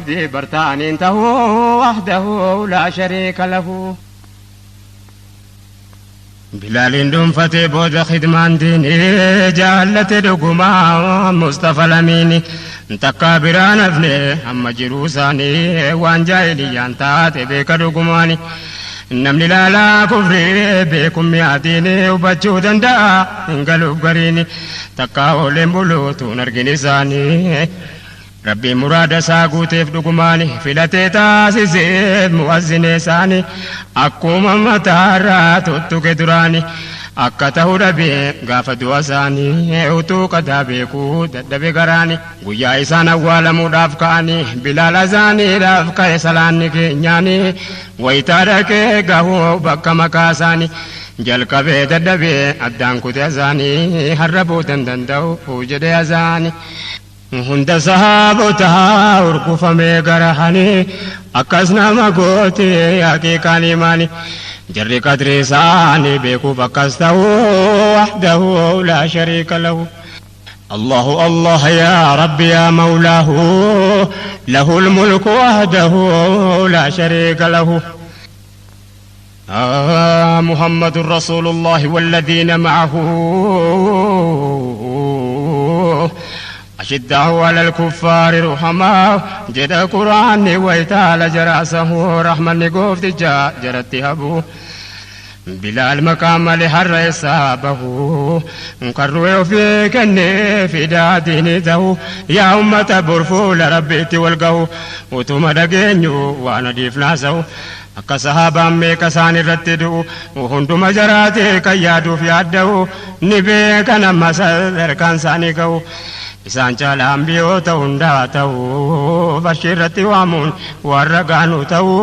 Abdii bartaaniin tahuu wahdahu laa shariika lahu. Bilaaliin dhuunfatee booda khidmaan diinii jaallate dhugumaa Mustafa Lamiini takkaa biraan hafne amma jiruu isaanii waan jaahiliyyaan taate beeka dhugumaani. Namni laalaa kufrii beekummi adiini hubachuu danda'a hin galuuf gariini takkaa ooleen buluutuun argin isaanii. Rabbiin muraada isaa guuteef dhugumaani filatee taasiseef mu'azzinee isaanii akkuma mataarraa tuttuqe duraani akka ta'u dhabee gaafa du'a isaanii utuu qadaa beekuu dadhabe garaani guyyaa isaan awwaalamuudhaaf ka'anii Bilaal azaaniidhaaf ka'e salaanni keenyaanii wayitaa dhaqee gahuu bakka makaa isaanii jalqabee dadhabee addaan kute azaanii har'a boodan danda'u jedhe azaanii. Hunda sahaabotaa urgufamee garahanii akkas nama goote haqiiqaan imaani jarri qadri isaanii beekuuf akkas ta'uu wahdahu laa shariika lahu. الله الله يا ربي يا مولاه له الملك وحده لا شريك له. محمد رسول الله والذين معه أشداء على الكفار رحماء جد قرآن ويتال جراسه رحمة نقوف تجا جرت هبو بلال مقام لحر إصابه قروا في كني في دادين ته يا أمة برفول ربيت والقو وتم دقينيو وانا ديف ناسو akka sahaabaan meeqa isaan irratti du'u hunduma jaraatee kan yaaduuf yaadda'u ni beekan amma sadarkaan isaanii ga'u isaan caalaan biyyoota hundaa ta'u farshii irratti waamuun warra gaanu ta'u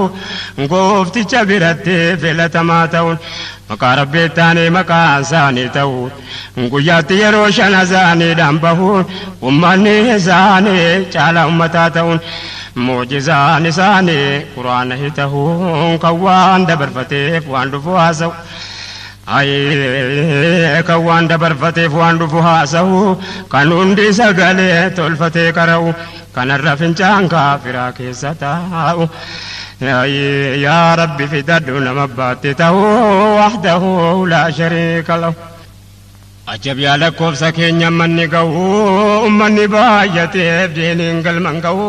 goofticha biratti filatamaa ta'uun maqaa rabbii taanee maqaan isaanii ta'u guyyaatti yeroo shan azaaniidhaan bahuun ummanni isaanii caalaa ummataa ta'uun mucjizaan isaanii quraana ta'uun kan waan dabarfateef waan dhufu haasa'u. Kan waan dabarfateef waan dhufu haasa'u kan hundi sagalee tolfatee qara'u kanarra fincaan kaafiraa keessa taa'u. Yaa Rabbi fidadhu nama baatti ta'u wahdahu laa shariika lahu. Ajab yaa lakkoofsa keenya manni ga'u ummanni baay'ateef diiniin galman ga'u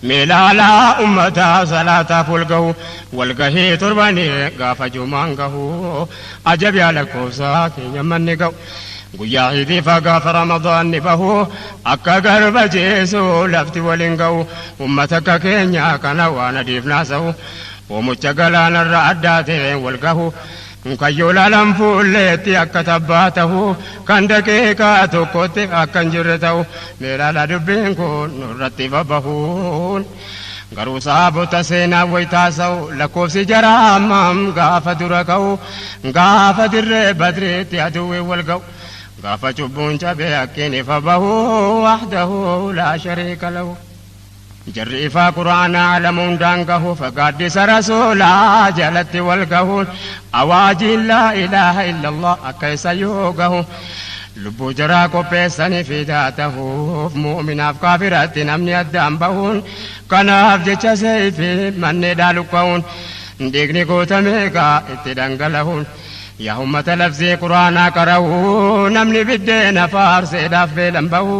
meelaalaa ummataa salaataaf wal ga'u walgahii torbanii gaafa jumaan ga'u ajab yaa lakkoofsa keenya manni ga'u guyyaa idiifa gaafa ramadaanni bahu akka garba jeesu lafti waliin ga'u ummata akka keenya kana waan adiif naasa'u oomucha galaanarra addaa ta'e wal gahu. Kayyoo laalaan fuulleetti akka tabbaa ta'u kan daqiiqaa tokkotti akka hin jirre ta'u meelaala dubbiin kun nurratti babbahuun garuu saabota seenaa wayitaasa'u lakkoofsi jaraa hammam gaafa dura ka'u gaafa dirree badriitti aduwwi wal ga'u gaafa cubbuun cabee akkiin ifa bahu wahdahu laa shariika lahu. Jarri ifaa quraanaa alamuun daangahu fagaaddisa rasuulaa jalatti wal gahuun awaajiin laa ilaaha illallah akka isa yoo gahu lubbuu jaraa qopheessanii fidaa tahuuf mu'uminaaf kaafiratti namni addaan bahuun kanaaf jecha seefi manneedhaa luqqa'uun dhiigni gootameegaa itti dhangalahuun yaa ummata lafzii quraanaa qara'u namni biddeena faarseedhaaf beelan bahu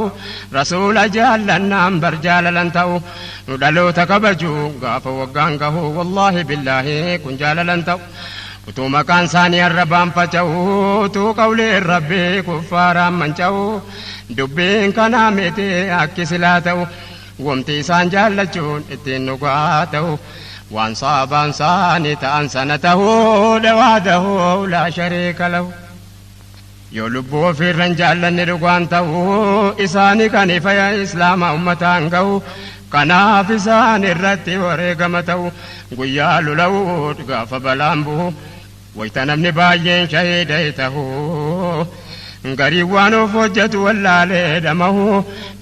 rasuula jaallannaan bar jaalalan ta'u nu dhaloota kabaju gaafa waggaan gahu wallaahi billaahi kun jaalalan ta'u utuu maqaan isaanii arrabaan faca'u utuu qawleen rabbii kuffaaraan manca'u dubbiin kanaa miti akki silaa ta'u wamti isaan jaallachuun ittiin dhugaa ta'u waan saabaan isaanii ta'an sana ta'uu dhawaadahu laa shariika lahu. Yoo lubbuu ofiirra hin jaallanne dhugaan ta'uu isaanii kan ifa islaama ummataan ga'u kanaaf isaan irratti wareegama ta'u guyyaa lola'uu gaafa balaan bu'u wayita namni baay'een shahiida ta'u garii waan of hojjetu wallaalee dhamahu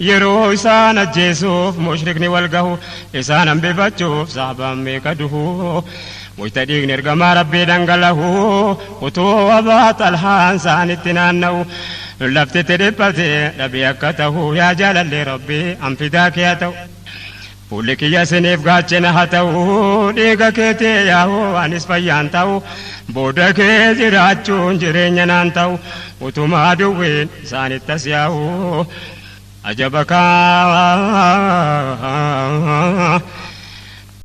yeroo isaan ajjeesuuf mushrikni wal gahu isaan hambifachuuf saabaan meeqa duhu wayita dhiigni ergamaa rabbii dhangala'u utuu abaa xalhaan isaanitti naanna'u laftitti dhiphate dhabii akka ta'u yaa jaalallee rabbii anfidaa kee haa ta'u. Fuulli kiyya isiniif gaachena haa ta'u, dhiiga keetii yaa'u anis fayyaan ta'u, booda kee jiraachuun jireenya naan ta'u, utumaa duwween isaanitti as yaa'u. Ajaba kaa.